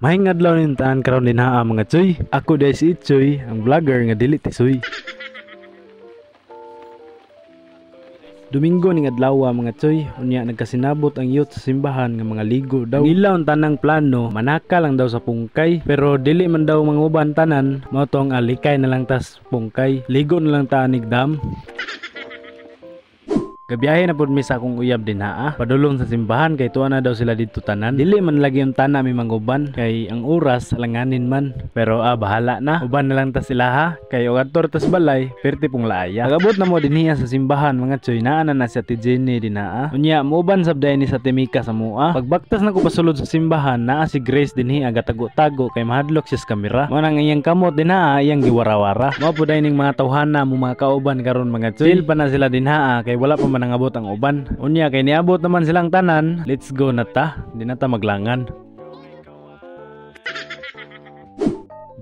Maayong adlaw ning tanan karon dinha, mga tsoy. Ako diay si Itchoy, ang vlogger nga dili tisoy. Domingo ning adlaw, mga tsoy, unya nagkasinabot ang youth sa simbahan nga mga ligo daw. Nila ang tanang plano, manaka lang daw sa pungkay, pero dili man daw manguban tanan, mao tong alikay na lang tas pungkay. Ligo na lang ta anig dam. Gabiyahe na pud mi sa akong uyab dinha, padulong sa simbahan kay tuwa na daw sila didto tanan. Dili man lagi ang tana mi manguban kay ang oras alanganin man. Pero bahala na. Uban na lang ta sila ha kay og adto tas balay perti pong laaya. Pag-abot na mo dinhiya sa simbahan, mga tsoy, naa na na si Ate Jenny dinha. Unya muuban sab dayon ni sa Timika sa mua. Pagbaktas na ko pasulod sa simbahan, naa si Grace dinhi gatago-tago kay mahadlok siya sa kamera. Mao nang iyang kamot dinha iyang giwarawara. Mao pud ning mga tawhana mo mga kauban karon, mga tsoy. Chill pa na sila dinha kay wala pa man nangabot ang uban. Unya kay niabot naman silang tanan, let's go na ta. Di na ta maglangan.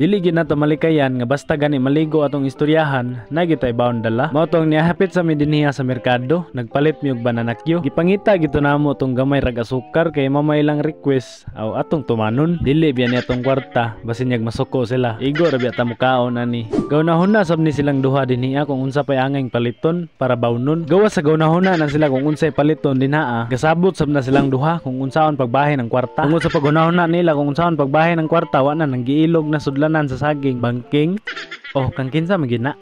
Dili gyud nato malikayan nga basta gani maligo atong istoryahan, na gitay baon dala. Mao tong nihapit sa mi dinhiya sa merkado, nagpalit mi og banana cue. Gipangita gito namo tong gamay rag asukar kay mamay lang request aw atong tumanon. Dili biya ni atong kwarta, basin yag masuko sila. Igo ra biya ta mukaon ani. Gaunahuna sab ni silang duha dinhiya kung unsa pay angay paliton para bawnon. Gawas sa gaunahuna na sila kung unsay paliton dinha, gasabot sab na silang duha kung unsaon pagbahin ang kwarta. Tungod sa paghunahuna nila kung unsaon pagbahin ang kwarta, wa na nang giilog na sudlan sa saging, bangking, oh kang kinsa magina.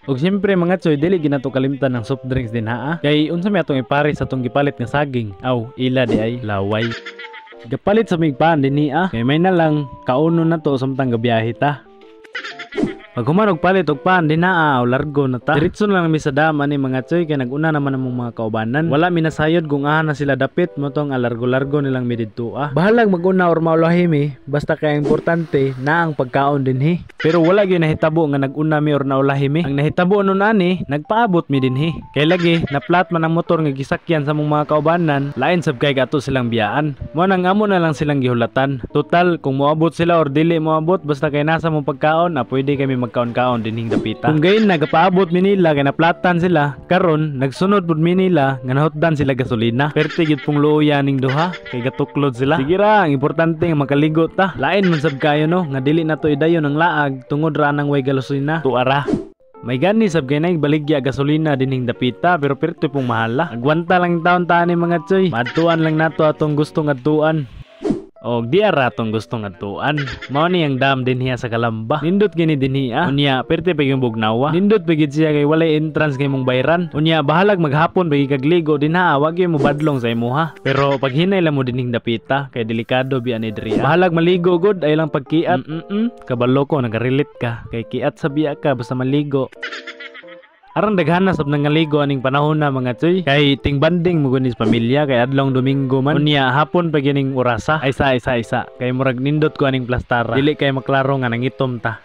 Og siyempre, mga tsoy, dili ginato kalimtan ng soft drinks din ha. Kay unsa may atong ipares sa atong gipalit nga saging? Aw, ila di ay laway. Gapalit sa migpaan din niya. Kay may na lang kauno na to samtang gabiyahe ta. Pag human og palit og pan dinha, aw largo na ta. Diretso na lang mi sa dam ani, mga tsoy, kay naguna naman among mga kaubanan. Wala mi nasayod kung aha na sila dapit mo tong alargo-largo nilang mi didto ah. Bahalag maguna or maulahi mi, basta kay importante na ang pagkaon dinhi. Pero wala gyud nahitabo nga naguna mi or naulahi mi. Ang nahitabo nun ani, nagpaabot mi dinhi. Kay lagi naplat man ang motor nga gisakyan sa among mga kaubanan, lain sab kay ato silang biyaan. Mo nang amo na lang silang gihulatan. Total kung moabot sila or dili moabot, basta kay nasa mong pagkaon, pwede kami magkaon-kaon dinhing dapita. Kung gayon nagapaabot mi nila kay naplatan sila, karon nagsunod pud mi nila nga nahutdan sila gasolina. Perti gyud pong luoya ning duha kay gatuklod sila. Sige ra, ang importante nga makaligo ta. Lain man sab kayo no nga dili nato idayon ang laag tungod ra nang way gasolina. Tuara. May gani sab kay naig baligya gasolina dinhing dapita pero perti pong mahala. Agwanta lang taon ta ni, mga tsoy. Maadtuan lang nato atong gustong adtuan. Og di ara atong gustong adtuan. Mao ni ang dam dinhiya sa Kalamba. Nindot gini dinhiya. Unya perti pa yung bugnawa. Nindot pa gid siya kay walay entrance kay mong bayran. Unya bahalag maghapon pa kag ligo dinha, wa gyud mo badlong sa imuha. Pero pag hinay lang mo dinhing dapita kay delikado biya ni diri. Bahalag maligo gud ay lang pagkiat. Kabalo ko nagarelate ka kay kiat sa biya ka basta maligo. Aron daghan na sab nangaligo aning panahon na, mga tsoy, kay tingbanding mo gunis pamilya kay adlong Domingo man. Unya hapon pa gining orasa ay isa isa isa kay murag nindot ko aning plastara, dili kay maklaro nga nangitom ta.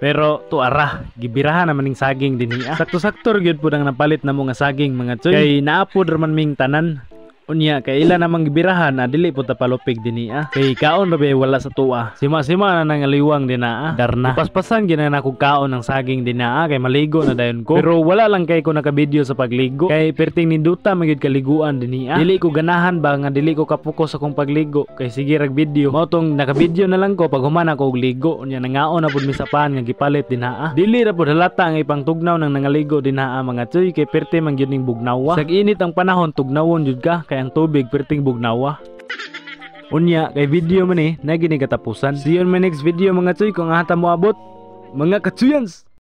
Pero tuara, gibirahan naman ning saging dinhi. Sakto-sakto gyud pud ang napalit namo nga saging, mga tsoy, kay naapod ra man ming tanan. Unya kay ila namang gibirahan na dili pud ta palupig dinhi kay kaon ra bay wala sa tuwa. Sima-sima na nang aliwang dinaa. Darna. Paspasan gina na kog kaon ng saging dinaa kay maligo na dayon ko. Pero wala lang kay ko naka-video sa pagligo kay perting ninduta man gyud kaliguan dinhi. Dili ko ganahan ba nga dili ko kapokus akong pagligo kay sige rag video. Mao tong naka-video na lang ko pag human ako og ligo. Unya nangaon na pud mi sa pan nga gipalit dinaa. Dili ra pud halata nga ipangtugnaw nang nangaligo dinaa, mga tsoy, kay perti man gyud ning bugnawa. Sag init ang panahon, tugnawon jud ka kay ang tubig perting bugnawa. Unya kay video man ni na gini katapusan. See you on my next video, mga tsoy, kung ahata mo abot. Mga katsuyans!